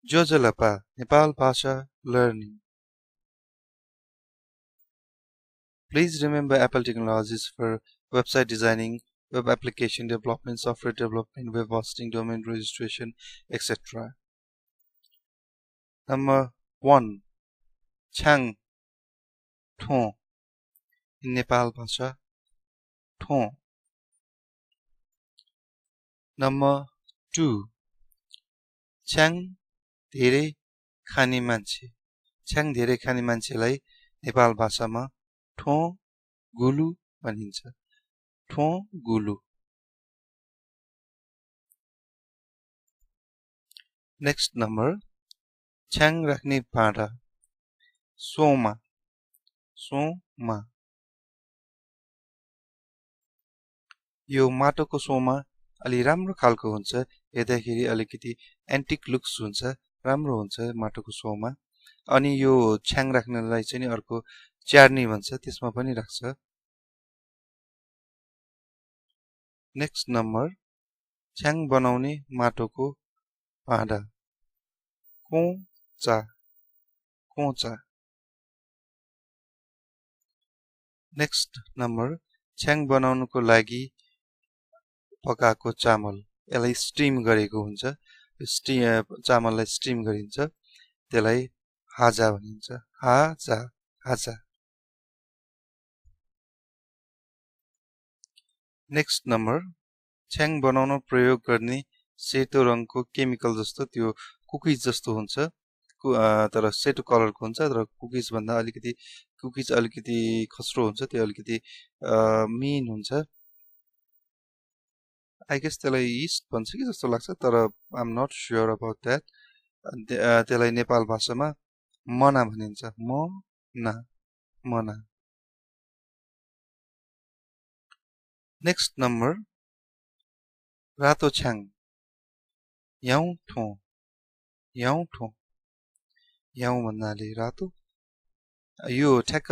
Jojalapa, Nepal Bhasha learning. Please remember Apple technologies for website designing, web application development, software development, web hosting, domain registration, etc. Number 1. Chang Thon. In Nepal Bhasha, Thon. Number 2. Chang धेरै खाने मान्छे. छ्याङ धेरै खाने मान्छेलाई नेपाल भाषामा ठो गुलु भनिन्छ. ठो गुलु. नेक्स्ट नम्बर छ्याङ राख्ने भाँडा. सोमा. सोमा. यो माटोको सोमा अलि राम्रो खालको हुन्छ. हेर्दाखेरि अलिकति एन्टिक लुक्स हुन्छ. राम्रो हुन्छ माटोको सोमा. अनि यो छ्याङ राख्नलाई चाहिँ अर्को च्यार्नी भन्छ, त्यसमा पनि राख्छ. नेक्स्ट नम्बर छ्याङ बनाउने माटोको भाँडा. कोचा. कोचा. नेक्स्ट नम्बर छ्याङ बनाउनुको लागि पकाएको चामल. यसलाई स्टिम गरेको हुन्छ. चामललाई स्टिम गरिन्छ, त्यसलाई हाजा भनिन्छ. हाजा. हाजा. नेक्स्ट नम्बर छ्याङ बनाउन प्रयोग गर्ने सेतो रङको केमिकल जस्तो त्यो कुकिज जस्तो हुन्छ, तर सेतो कलरको हुन्छ. तर कुकिज भन्दा अलिकति कुकिज अलिकति खस्रो हुन्छ, त्यो अलिकति मिन हुन्छ. I guess त्यसलाई इस्ट भन्छ कि जस्तो लाग्छ, तर I'm not sure about that. त्यसलाई नेपाल भाषामा मना भनिन्छ. मना. मना. नेक्स्ट नम्बर रातो छ्याङ. याउ ठो. याउ ठो. याउ भन्नाले रातो. यो ठ्याक्क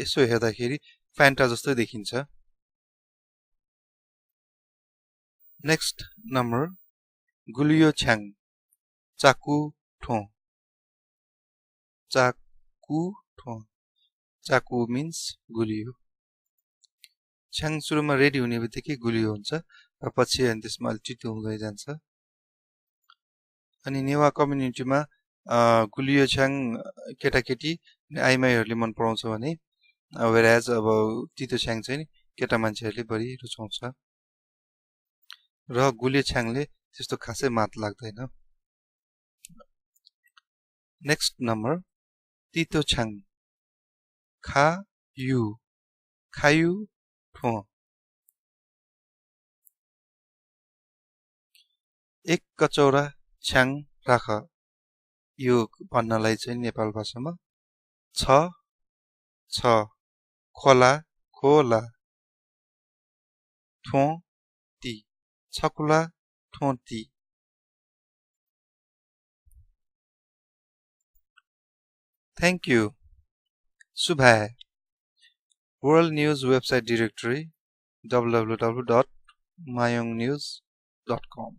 यसो हेर्दाखेरि फ्यान्टा जस्तो देखिन्छ. नेक्स्ट नम्बर गुलियो छ्याङ. चाकु ठो. चाकु ठो. चाकु मिन्स गुलियो. छ्याङ सुरुमा रेडी हुने बित्तिकै गुलियो हुन्छ र पछि अनि त्यसमा अलि चितो हुँदै जान्छ. अनि नेवा कम्युनिटीमा गुलियो छ्याङ केटाकेटी आइमाईहरूले मन पराउँछ भने वेराज अब तितो छ्याङ चाहिँ केटा मान्छेहरूले बढी रुचाउँछ. र गुलियो छ्याङले त्यस्तो खासै मात लाग्दैन. नेक्स्ट नम्बर तितो छ्याङ. खायु. खायु ठो. एक कचौरा छ्याङ राख. यो भन्नलाई चाहिँ नेपाल भाषामा छ. छ. खोला. खोला. ठो ती. छकुला ठोटी. Thank you. Subhai. World News website directory www.mayongnews.com